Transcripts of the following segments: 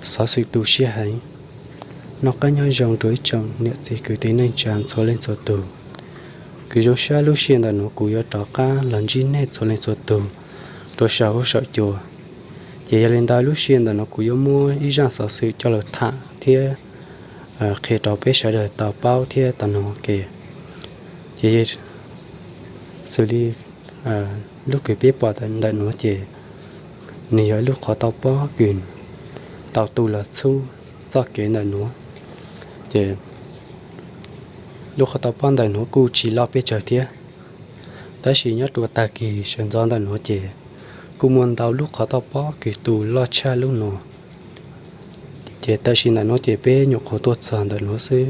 Xov xwm tu siab heev. Noj qab nyob zoo rau ib tsoom niam txiv kwv tij neej tsa txhua leej txhua tus. Kuv zoo siab lub sij hawm ntawm nuav kuv yuav rov qab los ntsib nej txhua leej txhua tus rau saum huab saum cua. Ces yog li ntawd lub sij hawm ntawm nuav kuv yuav muab ib zaj xov xwm coj los tham thiab qhia rau peb sawv daws tau paub thiab tau noog ke. Ces xws li lub kws peb pom ntawm nuav ces nws yog ib lub qhov toj pob kws tau tu los txhub txoj kev ntawm nuav. Ces lub qhov toj pob ntawm nuav kuj tsis loj pes tsawg thiab, tab sis nyob rua tag kis sawv ntxov ntawm nuav ces kuj muaj ntau lub qhov toj pob kws tu loj tshaj lub nuav. Ces tam sim ntawm nuav ces peb nyuam qhuav tuaj txog ntawm nuav xwb,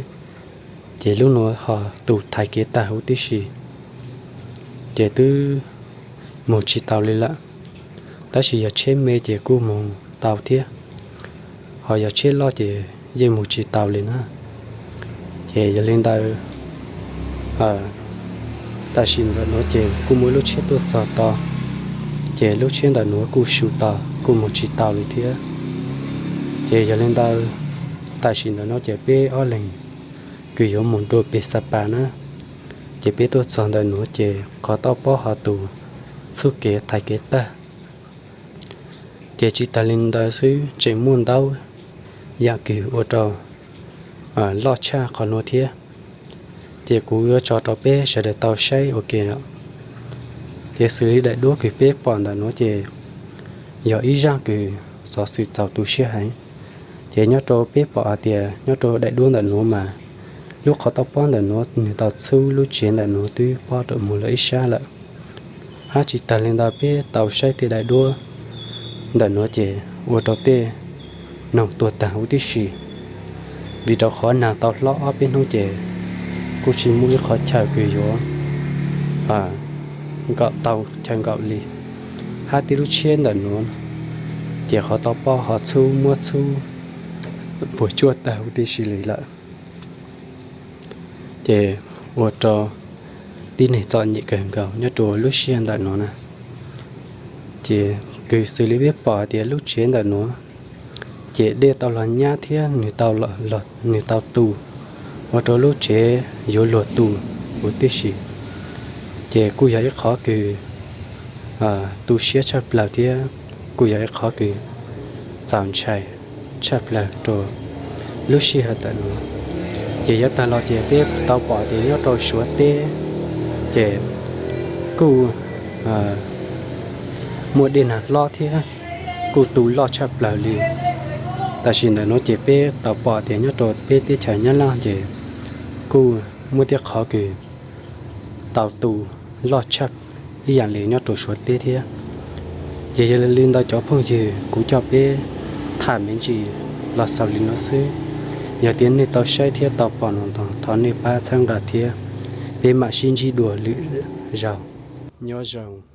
ces lub nuav ho tu thaiv kev tag huv tib si, ces twb moog tsis tau li lawm. Tab sis yog tsheb me ces kuj moog tau thiab, ho yog tsheb loj ces yeej moog tsis tau li na. Ces yog li ntawd, tam sim ntawm nuav ces kuj muaj lub tsheb tuaj txog tod, ces lub tsheb ntawm nuav kuj su tod kuj moog tsis tau li thiab. Ces yog li ntawd, tam sim ntawm nuav ces peb ob leeg kws yuav moog dua peg Xa Pas na, ces peb tuaj txog ntawm nuav ces qhov toj pob ho tu txhub kev thaiv kev tag. Ces tsis tas li ntawd xwb tseem muaj ntau yaam kws ua rau loj tshaj qhov nuav thiab. Ces kuv yuav tso rau peb sawv daws tau saib ua ke. Ces xws li daim duab kws peb pom ntawm nuav ces yog ib zaj kws xov xwm txaus tu siab heev. Ces nyob rau peb pom hais tias nyob rau daim duab ntawm nuav mas lub qhov toj pob ntawm nuav nws tau txhub lub tsev ntawm nuav twb pob rau moog lawm ib sab lawm. Hab tsis tas li ntawd peb tau saib tej daim duab ntawm nuav ces ua rau tej noog tuag tag huv tib si, vim rau qhov nag tau hlob ob peb hnub ces kuj tsis muaj ib qhov chaw kws yuav nkaum tau chaw nkaum li. Hab tej lub tsheb ntawm nuav ces qhov toj pob ho txhub muab txhub puas tsuaj tag huv tib si li lawm. Ces ua rau tib neeg txom nyem kawg nkaus nyob rau lub sij hawm ntawm nuav na. Ces kws xws li peb pom hais tias lub tsev ntawm nuav ces dej tau los nyab thiab nws tau tu, ua rau lub tsev yuav luag tu huv tib si. Ces kuj yog ib qhov kws tu siab tshaj plawg thiab kuj yog ib qhov kws txaus ntshai tshaj plawg rau lub sij hawm ntawm nuav. Ces yav tag los ces peb tau pom tias nyob rau Suav teb ces kuj muaj dej nag hlob thiab kuj tu loj tshaj plawg li. Tam sim ntawm nuav ces peb tau pom tias nyob rau peb teb chaws Nyab Laj ces kuj muaj tej qhov kws tau tu loj tshaj ib yaam li nyob rau Suav teb thiab. Ces yog li ntawd cov phooj ywg, kuv coj peb tham me ntsis los xaus li nuav xwb. Yog tias nej tau saib thiab tau pom no ntag thov nej pab txhawb nqa thiab peb mam sib ntsib dua lwm zaug. Nyob zoo.